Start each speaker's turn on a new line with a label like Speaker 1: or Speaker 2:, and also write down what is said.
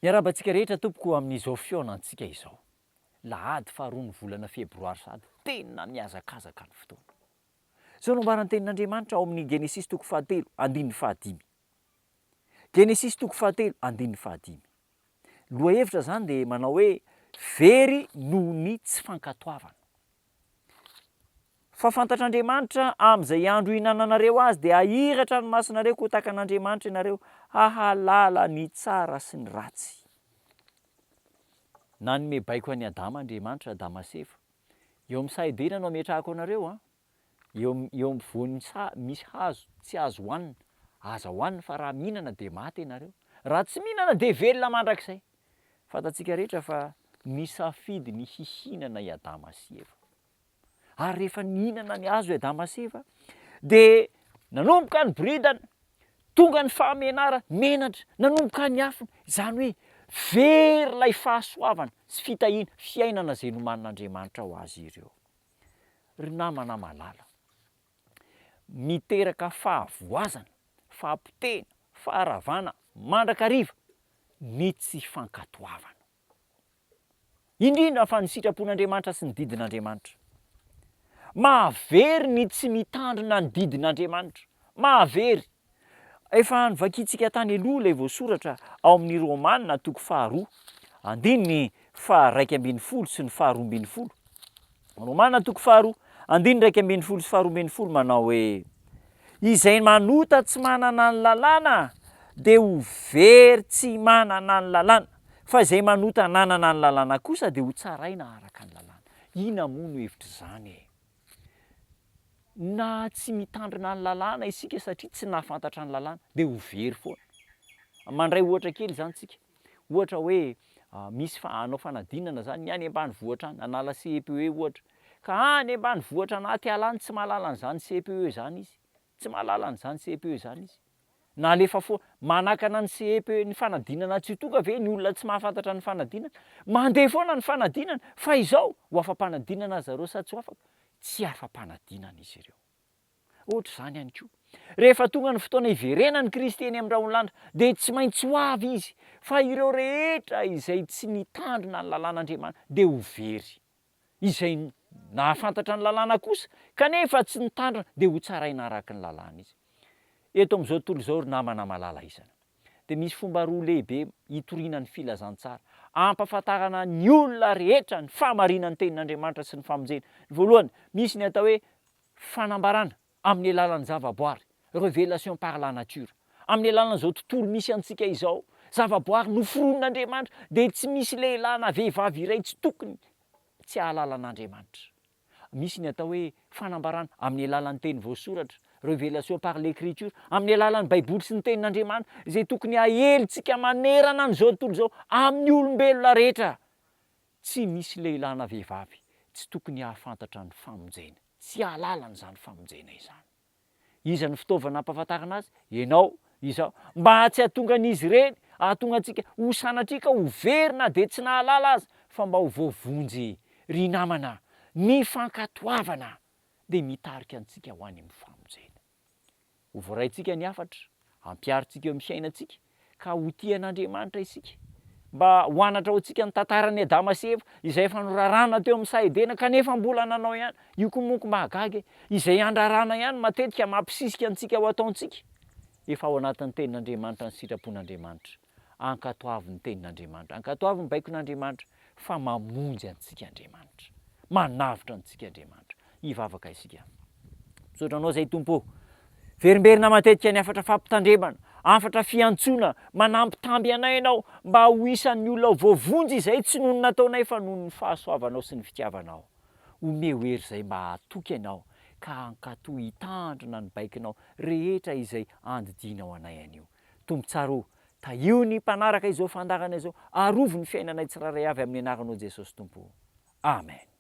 Speaker 1: Miarahaba antsika rehetra tompoko amin'izao fihaonantsika izao. Lahady faharoa ny volana febroary sahady, tena mihazakazaka ny fotoana. Izao no ambaran'ny tenin'Andriamanitra ao amin'ny Genesisy toko fahatelo andininy fahadimy. Genesisy toko fahatelo andininy fahadimy. Lohahevitra izany dia manao hoe very noho ny tsy fankatoavana. Fa fantatr'Andriamanitra amin'izay andro hihinananareo azy dia hahiratra ny masonareo koa tahaka an'Andriamanitra ianareo hahalala ny tsara sy ny ratsy. Nanome baiko an'i Adama Andriamanitra, Adama sy Eva. Eo amin'ny saha Edena no ametrahako anareo an. Eo eo ampovoan'ny saha misy hazo tsy azo hohanina. Aza hohanina fa raha mihinana dia maty ianareo. Raha tsy mihinana dia velona mandrakizay. Fantatsika rehetra fa nisafidy ny hihinana i Adama sy Eva. Ary rehefa nihinana ny hazo i Adama sy Eva, dia nanomboka niboridana, tonga ny fahamenara, menatra, nanomboka niafina, izany hoe very ilay fahasoavana sy fitahiana, fiainana izay nomanin'Andriamanitra ho azy ireo. Ry namana malala, miteraka fahavoazana, fahapotehina, faharavana mandrakariva ny tsy fankatoavana. Indrindra fa ny sitrapon'Andriamanitra sy ny didin'Andriamanitra. Mahavery ny tsy mitandrina ny didin'Andriamanitra. Mahavery. Efa novakintsika tany aloha ilay voasoratra ao amin'ny Romana toko faharoa, andininy faha-11 sy ny faha-12. Romana toko faharoa, andininy 11 sy faha-12 manao hoe, Izay manota tsy manana ny lalàna dia ho very tsy manana ny lalàna, fa izay manota nanana ny lalàna kosa dia ho tsaraina araka ny lalàna. Inona moa no hevitr'izany e? Na tsy mitandrina ny lalàna isika satria tsy nahafantatra ny lalàna dia ho very foana. Mandray ohatra kely izany tsika. Ohatra hoe misy fa hanao fanadinana zany ny any ambanivohitra any, hanala CEPE ohatra, ka any ambanivohitra anaty ala any tsy mahalala an'izany CEPE zany izy, tsy mahalala an'izany CEPE zany izy. Na alefa foana, manakana ny CEPE, ny fanadinana tsy ho tonga ve ny olona tsy mahafantatra ny fanadinana? Mandeha foana ny fanadinana, fa izao, ho afa-panadinana zareo sa tsy ho afaka? Tsy afa-panadinana izy ireo. Ohatr'izany ihany koa, rehefa tonga ny fotoana hiverenan'i Kristy eny amin'ny rahon'ny lanitra, dia tsy maintsy ho avy Izy, fa ireo rehetra izay tsy nitandrina ny lalàn'Andriamanitra dia ho very. Izay nahafantatra ny lalàna kosa, kanefa tsy nitandrina, dia hotsaraina araka ny lalàna izy. Eto amin'izao tontolo izao, ry namana malala isany, dia misy fomba roa lehibe hitoriana ny filazantsara, hampahafantarana ny olona rehetra ny fahamarinan'ny Tenin'Andriamanitra sy ny famonjena. Ny voalohany, misy ny atao hoe Fanambarana amin'ny alalan'ny zavaboary, revelation par la nature, amin'ny alalan'izao tontolo misy antsika izao, zavaboary noforonin'Andriamanitra, dia tsy misy lehilahy na vehivavy iray tsy tokony tsy hahalala an'Andriamanitra. Misy ny atao hoe fanambarana amin'ny alalan'ny teny voasoratra, revelation par l'écriture, amin'ny alalan'ny Baiboly sy ny tenin'Andriamanitra, izay tokony hahelintsika manerana an'izao tontolo izao amin'ny olombelona rehetra. Tsy misy lehilahy na vehivavy tsy tokony hahafantatra ny famonjena, tsy hahalala an'izany famonjena izany. Iza no fitaovana hampahafantarana azy? Ianao, izaho. Mba tsy hahatonga an'izy ireny, hahatonga antsika ho sanatria ka ho very na dia tsy nahalala aza, fa mba ho voavonjy. Ry namana, ny fankatoavana dia mitarika antsika ho any amin'ny famonjena. Ho voaraintsika ny hafatra, hampiharintsika eo amin'ny fiainantsika, ka ho tia an'Andriamanitra isika. Mba ho anatra ho antsika ny tantaran'i Adama sy Eva, izay efa norarana teo amin'ny saha Edena kanefa mbola nanao ihany. Io koa monko mahagaga e! Izay andrarana ihany matetika mampisisika antsika ho ataontsika. Efa ao anatin'ny Tenin'Andriamanitra ny sitrapon'Andriamanitra. Ankatoavy ny Tenin'Andriamanitra, ankatoavy ny baikon'Andriamanitra, fa mamonjy antsika Andriamanitra. Manavotra antsika Andriamanitra. Hivavaka isika. Misaotra Anao izay Tompo ô. Verimberina matetika ny hafatra fampitandremana, hafatra fiantsoana, manambitamby anay Ianao mba ho isan'ny olona ho voavonjy izay tsy noho ny nataonay fa noho ny fahasoavanao sy ny fitiavanao. Omeo hery izay mba hahatoky Anao ka hankatò hitandrina ny baikonao rehetra izay andidianao anay anio. Tompo tsara o, tahio ny mpanaraka izao fandaharana izao, arovy ny fiainanay tsirairay avy amin'ny anaranao Jesosy Tompo o. Amen.